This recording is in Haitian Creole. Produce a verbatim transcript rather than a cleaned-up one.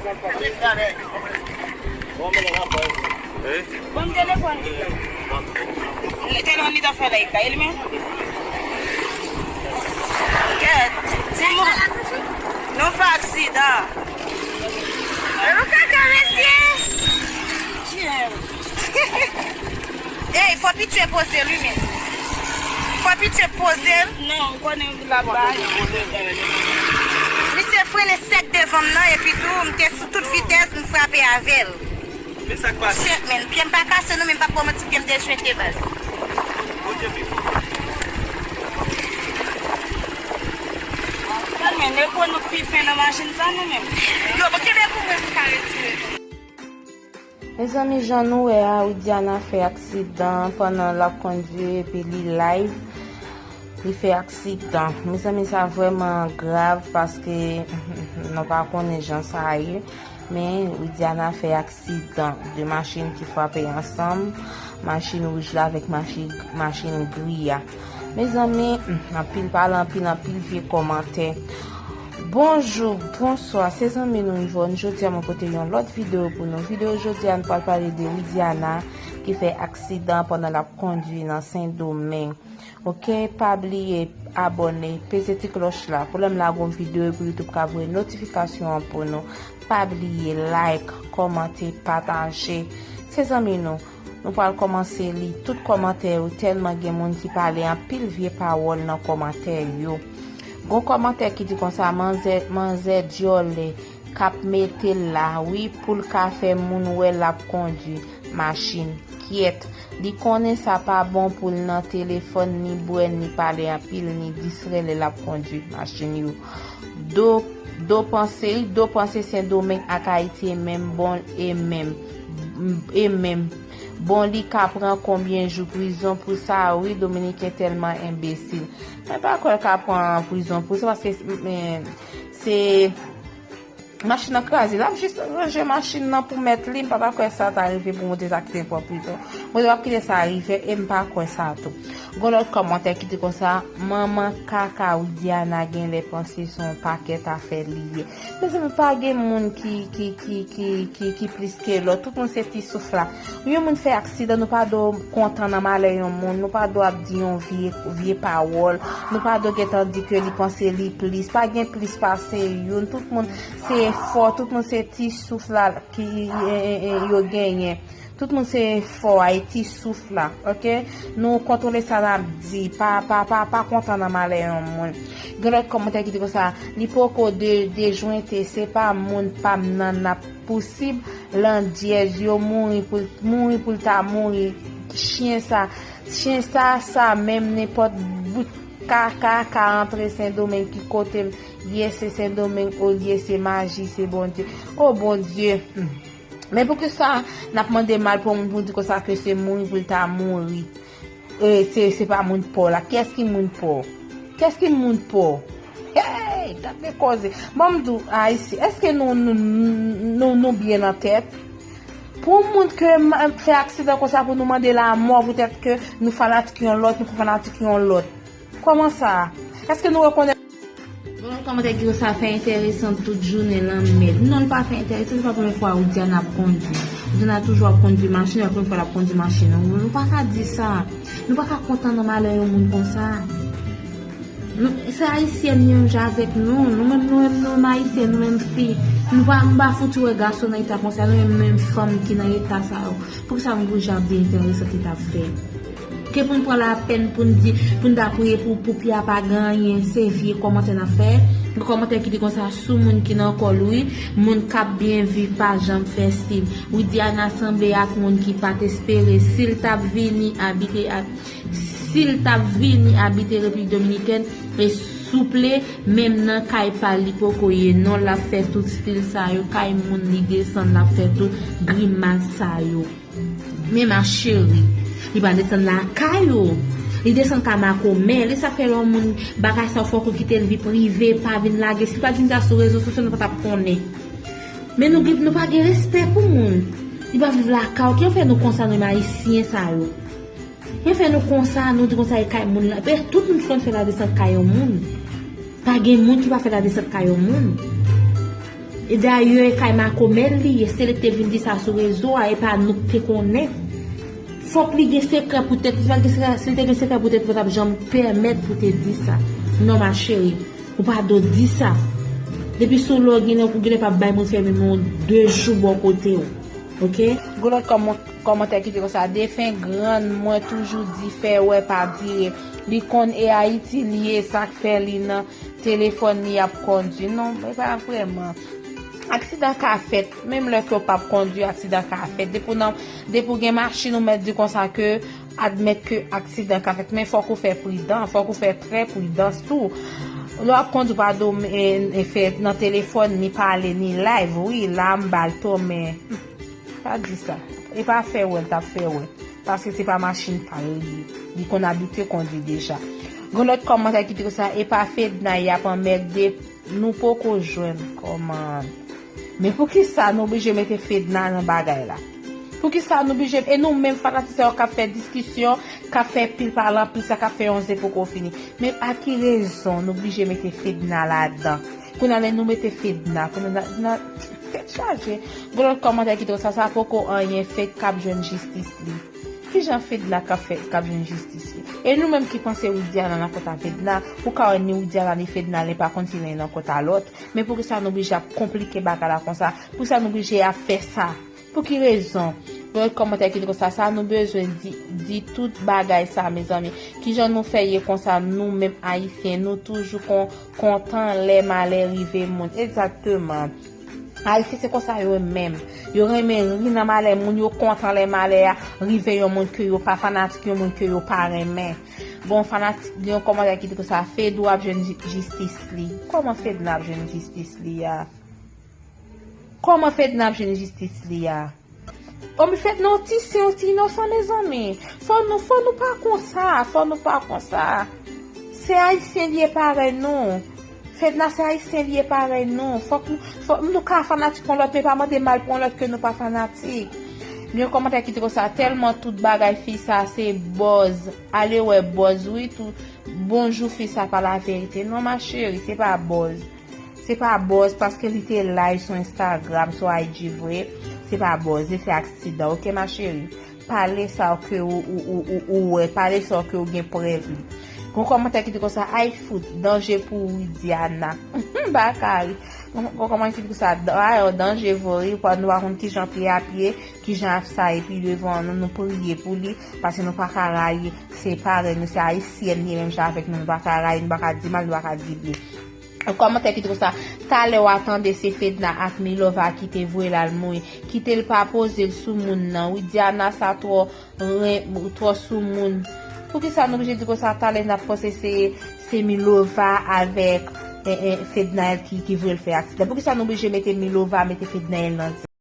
Ban m telefòn li. Telefòn li ta fè lèy kay li men. Kèt, timoun. Nou fè aksidan. Ou kaka, mesye. Ey, fò pitye poze l, wi, men. Fò pitye poze l. Non, m konnen l ap bay. Misye frennen sèk devan m nan, epi tou, m te sou tout vitès, m frape avè l. Men sa k pase? Shit, men, pye m pa kase, non, men m p ap ba w manti, pye m dejwete, baz. Pote pye. Gad, men, e pou nou k pi fen nan machin sa, nou menm. Yo, bon, kenbe pou mwen, m ka retire. Mezanmi, jan nou wè a, Widiana fè aksidan pandan l ap kondui epi li live, li fè aksidan. Mezanmi, sa vrèman grav paske nou pa konnen jan sa ye. Men, Widiana fè aksidan. De machin ki frape ansanm, machin wouj la avèk machin, machin gri a. Mezanmi, anpil pale, anpil, anpil vye kòmantè. Bonjou, bonswa, se zanmi nou Yvonne. Jodi a mwen pote yon lòt videyo pou nou. Videyo jodi a nou pral pale de Widiana ki fè aksidan pandan l ap kondui nan Sendomeng. Oke, pa bliye abòne, peze ti klòch la pou lè m lage yon videyo epi YouTube ka voye notifikasyon an pou nou. Pa bliye like, kòmante, pataje. Se zanmi nou. Nou pral kòmanse li tout kòmantè yo, tèlman gen moun ki pale anpil vye pawòl nan kòmantè yo. Gon kòmantè ki di konsa, manzè, manzè dyòlè k ap mete l la, wi, pou l ka fè moun wè l ap kondui machin. Kyèt, li konnen sa pa bon pou l nan telefòn, ni bwè, ni pale anpil, ni distrè lè l ap kondui machin yo. Do, do panse, wi, do panse Sendomeng ak Ayiti e menm bon, e menm, e menm. Bon, li ka pran konbyen jou prizon pou sa, wi, Dominiken tèlman enbesil. Mwen pa kwè l ka pran prizon pou sa, paske, men, se machin nan kraze. L ap jis ranje machin nan pou mèt li. M pa ta kwè sa ta rive pou mwen te ta kite l pran prizon. Mwen te p ap kite sa rive e m pa kwè sa tou. Gon lòt kòmantè ki di konsa, manman kaka Widiana genlè panse se yon pakèt afè li ye. Mezanmi, pa gen moun ki, ki, ki, ki, ki, ki plis ke lòt. Tout moun se ti souf la. Yon moun fè aksidan, nou pa dwe kontan nan malè yon moun. Nou pa dwe ap di yon vye, vye pawòl. Nou pa dwe gentan di ke li panse li plis. Pa gen plis pase youn. Tout moun se fò. Tout moun se ti souf la ki, e, e, e, yo genyen. Tout moun se fò a, e ti souf la, oke? Nou kontwole sa n ap di, pa, pa, pa, pa kontan nan malè yon moun. Gen lòt kòmantè ki di konsa, li poko de, dejwente, se pa moun pa m nan n ap pousib, landyèz yo mouri pou, mouri pou l ta mouri, chen sa, chen sa, sa menm nenpòt bout kaka ka antre Sendomeng ki kote m ye se Sendomeng olye se maji se Bondye. O Bondye! Hmm. Men poukisa n ap mande mal pou yon moun pou di konsa ke se mouri pou l ta mouri? E, se, se pa moun pa w la. Kiyès ki moun pa w? Kiyès ki moun pa w? Hey! Gade koze. Ban m di w, Ayisyen, èske nou, nou, nou, nou, nou byen nan tèt? Pou yon moun ke ma-, fè aksidan konsa pou nou mande lanmò poutèt ke nou fanatik yon lòt, nou pa fanatik yon lòt. Kòman sa? Èske nou rekonèt? Bon, kòmantè ki sa fè enteresan tout jounen lanmèd. Non, li pa fè enteresan, se pa premye fwa Widiana ap kondui. Widiana toujou ap kondui machin, se pa premye fwa l ap kondui machin. Nou, nou pa ka di sa. Nou pa ka kontan nan malè yon moun konsa. Nou, se ayisyèn yo menm jan avèk nou. Nou menm, nou menm, nou menm ayisyèn, nou menm fi. Nou pa, nou pa fouti wè gason nan eta konsa, nou menm, menm fanm ki nan eta sa yo. Poukisa nou toujou ap di enteresan ki t ap fè? Ke pou n pran lapèn pou n di, pou n ta priye pou, pou pye a pa gen anyen, se vye kòmantè n ap fè. Gen kòmantè ki di konsa, sou moun ki nan kò l wi, moun k ap byen viv pa janm fè stil. Widiana sanble ak moun ki pa t espere, si l t ap vini abite ak, si l t ap vini abite Repiblik Dominikèn, e souple, menm nan kay pa l li poko ye non, l ap fè tout stil sa yo, kay moun li desann, l ap fè tout grimas sa yo. Men ma chérie, li pa desann lakay ou. Li desann kay makomè. Li sa fè lè yon moun bagay sa ou fòk ou kite l vi prive, pa vin lage. Si li pa t vin ta sou rezo sosyo, nou pa t ap konnen. Men nou gen, nou pa gen respè pou moun. Li pa viv lakay ou. Ki fè nou konsa nou menm ayisyen sa yo? Ki fè nou konsa, nou di konsa e kay moun la. Tout moun ki konn fè ladesant kay yon moun. Pa gen moun ki pa fè ladesant kay yon moun. E dayè, e kay makomè l li ye, se li ki te vin di sa sou rezo a, e pa nou ki te konnen. Fòk li gen sekrè pou tèt li, si pa t gen sekrè, si li te gen sekrè pou tèt li, pa t ap janm pèmèt pou te di sa. Non, ma chérie, ou pa dwe di sa. Depi sou lè w genlè, ou genlè p ap bay moun fè menm yon de jou bò kote w. Oke? Gon lòt kòman-, kòmantè ki te konsa, defen grann mwen toujou di fè wè pa dire. Li konn e Ayiti li ye, sa k fè li nan telefòn li ap kondui. Non, e pa vrèman. Aksidan ka fèt, menm lè ke w p ap kondui, aksidan ka fèt. Depi w nan, depi w gen machin, ou mèt di konsa ke, admèt ke aksidan ka fèt, men fòk ou fè pridan, fòk ou fè trè pridans tou. Lè w ap kondui, pa do, e, e fè nan telefòn, ni pale, ni live, wi, la m ba l tò, men, hmm, pa di sa. E pa fè wè, l t ap fè wè. Paske se pa machin pa l li ye. Li konn abitye kondui deja. Gon lòt kòmantè ki di konsa, e pa Fedna y ap anmède, nou poko jwenn kòman. Men poukisa nou oblije mete Fedna nan bagay la? Poukisa nou oblije, e nou menm fanatik sa yo k ap fè diskisyon, k ap fè pil pale anpil, sa k ap fè yon zen poko fini. Men a ki rezon nou oblije mete Fedna ladan? Kounye a lè nou mete Fedna, kounye a, nan, tèt chaje. Gon lòt kòmantè ki di konsa, sa poko anyen, Fed k ap jwenn jistis li. Kijan Fedna k ap fè, k ap jwenn jistis li? E nou menm ki panse Widiana nan kont a Fedna, ou ka wè ni Widiana ni Fedna, li pa konn si len nan kont a lòt. Men poukisa nou oblije ap konplike bagay la konsa? Poukisa nou oblije ap fè sa? Pou ki rezon? Gon lòt kòmantè ki di konsa, sa nou bezwen di, di tout bagay sa, mezanmi. Kijan nou fè ye konsa, nou menm Ayisyen, nou toujou kon, kontan lè malè rive moun. Egzakteman. Ayisyen se konsa yo menm. Yo renmen ri nan malè moun, yo kontan lè malè a rive yon moun ke yo pa fanatik, yon moun ke yo pa renmen. Bon, fanatik, gen yon kòmantè ki di konsa, Fedou ap jwenn ji-, jistis li. Kòman Fedna ap jwenn jistis li a? Kòman Fedna ap jwenn jistis li a? Omi Fedna, yon ti, se yon ti inosan, mezanmi. Fò nou, fò nou pa konsa, fò nou pa konsa. Se Ayisyen li ye parèy nou. Fedna se Ayisyen li ye parèy nou. Fòk nou, fòk nou ka fanatik yon lòt, men pa mande mal pou yon lòt ke nou pa fanatik. Gen yon kòmantè ki di konsa, tèlman tout bagay fi sa se buzz. Ale wè buzz, wi, tou. Bonjou fi sa pa la verite. Non, ma chérie, se pa buzz. Se pa buzz, paske li te live sou Instagram, sou I G vre. Se pa buzz, li fè aksidan, oke, ma chérie? Pale sa w ke ou, ou, ou, ou, ou wè, pale sa w ke ou gen prèv li. Gon kòmantè ki di konsa, ay fout, danje pou Widiana. Bakari. Gon, gon kòmantè ki di konsa, da-, ay, danje vre, wi, pa, nou pa konn kijan pye a pye, kijan ap sa, epi devan nou, nou priye pou li, paske nou pa ka rayi, se parèy nou, se Ayisyèn li ye, menm jan avèk nou, nou pa ka rayi, nou pa ka di mal, nou pa ka di byen. Kòmantè ki di konsa, talè w a tande se Fedna ak Milova ki te voye l al mouri. Kite l pa poze l sou moun nan. Widiana sa twò ren, twò sou moun. Poukisa nou oblije di konsa, talè n ap panse se, se Milova avèk, eh, eh, Fednaelle ki, ki voye l fè aksidan? Poukisa nou oblije mete Milova, mete Fednaelle nan